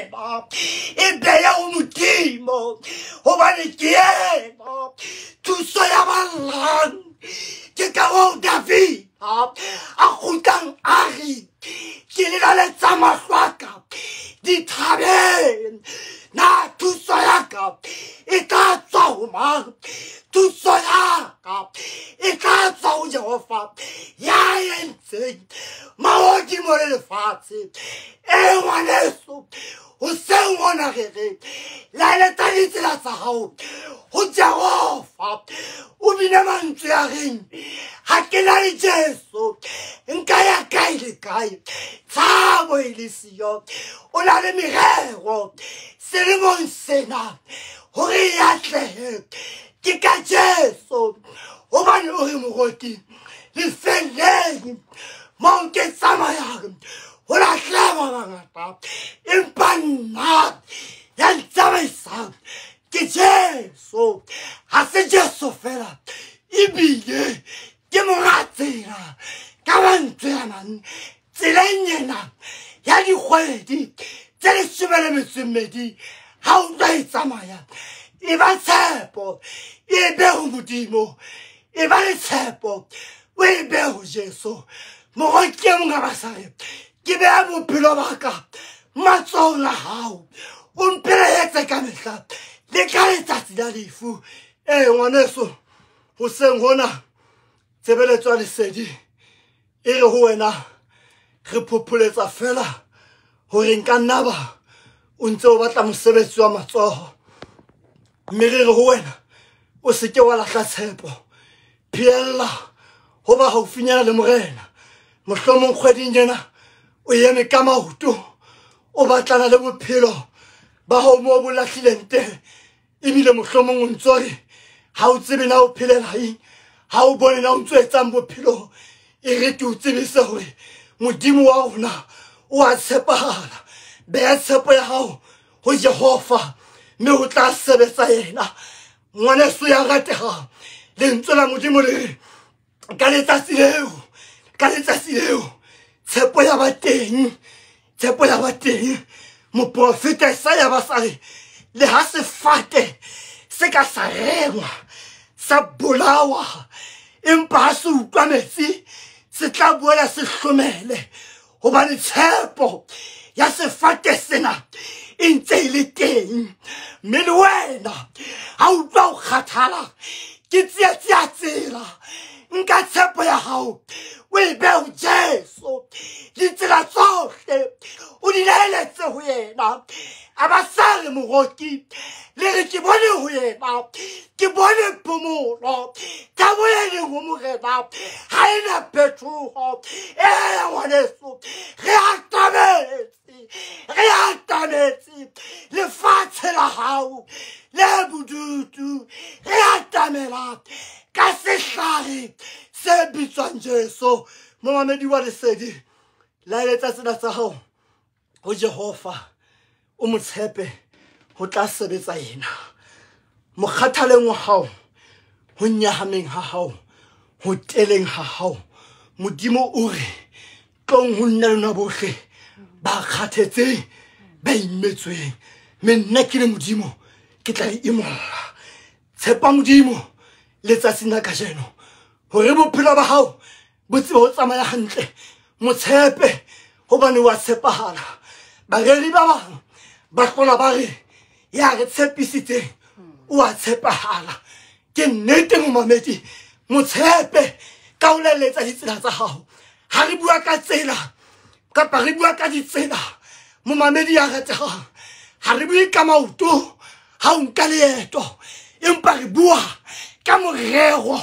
yena e beya ho Modimo, hobane ke yena thuso ya ba llang. Ke ka hoo Davida a kgutlang a re, ke lelaletsa mahlo a ka dithabeng, na thuso ya ka e tla tswa ho mang? Thuso ya ka e tla tswa ho Jehova ya entseng mahodimo le lefatshe. E ngwaneso, hoseng hona re re laeletsa ditsela tsa hao ho Jehova. O bine mantswe a reng, ha ke na le Jesu nka ya kae le kae, tshabo e le siyo. O na le merero selemong sena hore e atlehe, ke ka Jesu. Hobane o re moroki lefelleng moo ke tsamayang ho lahleha ba bangata, empa nna ya ntsamaisang ke Jesu. Ha se Jesu fela, ebile ke monga tsela. Ka mantswe a mang, tseleng ena ya dikgwedi tse 12 ha o tla e tsamaya, e ba tshepo e be ho Modimo, e ba le tshepo o e be ho Jesu. Moroki e mong a ba sa re, ke beha bophelo ba ka matsohong a hao, o mphelehetse ka mehla le ka letsatsi la lefu. Ee ngwaneso, hoseng hona tshebeletso ya lesedi e re ho wena, re phopholetsa fela hore nka nna ba o ntse o batla mosebetsi wa matsoho, mme re re ho wena o se ke wa lahla tshepo, phehella ho ba haufinyana le Morena. Mohlomong kgweding ena o eme ka maoto, o batlana le bophelo ba hao moo bo lahlileng teng, ebile mohlomong o ntso re ha o tsebe na o phelela eng, ha o bone na o ntso etsang bophelong. E re ke o tsebise hore Modimo wa rona o a tshepahala. Beha tshepo ya hao ho Jehova, mme ho tla sebetsa yena. Ngwaneso ya ratehang, lentswe la Modimo le re ka letsatsi leo, ka letsatsi leo tshepo ya ba teng, tshepo ya ba teng. Moprofeta Isaiah ba sa re, le ha sefate se ka sa rengwa sa bolawa, empa ha se utlwa metsi se tla boela se hlomele, hobane tshepo ya sefate sena e ntse e le teng. Mme le wena ha utlwa o kgathala ke tsietsi ya tsela, nka tshepo ya hao o e behe ho Jesu. Ditsela tsohle o di laeletse ho yena. A ba sa re moroki, le re ke bone ho yena, ke bone phomolo. Thabo e leng ho Morena ha e na phetoho. Ee ngwaneso, re atametse, re atametse lefatshe la hao le bodutu, re atamela ka sehlare se bitswang Jesu. Momamedi wa lesedi, laeletsa tsela tsa hao ho Jehova, o mo tshepe, ho tla sebetsa yena. Mokgathaleng wa hao, ho nyahameng ha hao, ho teleng ha hao, Modimo o re tlong ho nna lona bohle ba kgathetseng, ba imetsweng, mme nna ke le Modimo ke tla le imolla. Tshepa Modimo letsatsing la kajeno hore bophelo ba hao bo tsebe ho tsamaya hantle. Mo tshepe hobane wa tshepahala. Bareri ba bang ba hlola ba re ya re tshepisitseng o a tshepahala. Ke nnete momamedi, mo tshepe ka ho laeletsa ditsela tsa hao. Ha re bua ka tsela kapa re bua ka ditsela, momamedi ya ratehang, ha re bue ka maoto ha o nka leeto, empa re bua ka morero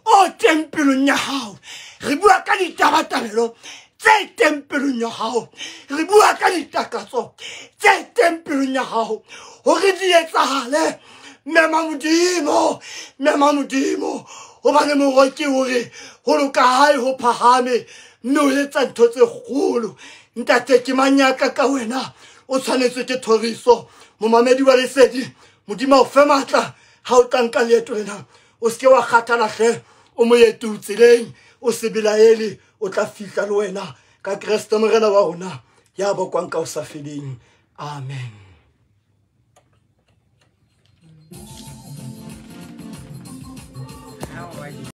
o teng pelong ya hao. Re bua ka ditabatabelo tse teng pelong ya hao, re bua ka ditakatso tse teng pelong ya hao hore di etsahale. Mema Modimo, mema Modimo, hobane moroki o re ho loka hae ho phahame, mme o etsa ntho tse kgolo. Ntate, ke manyaka ka wena, o tshwanetswe ke thoriso. Momamedi wa lesedi, Modimo a o fe matla ha o tla nka leeto lena. O se ke wa kgathala hle, o moeti o tseleng, o se belaele, o tla fihla le wena ka Kreste Morena wa rona ya bokwang ka ho sa feleng. Amen.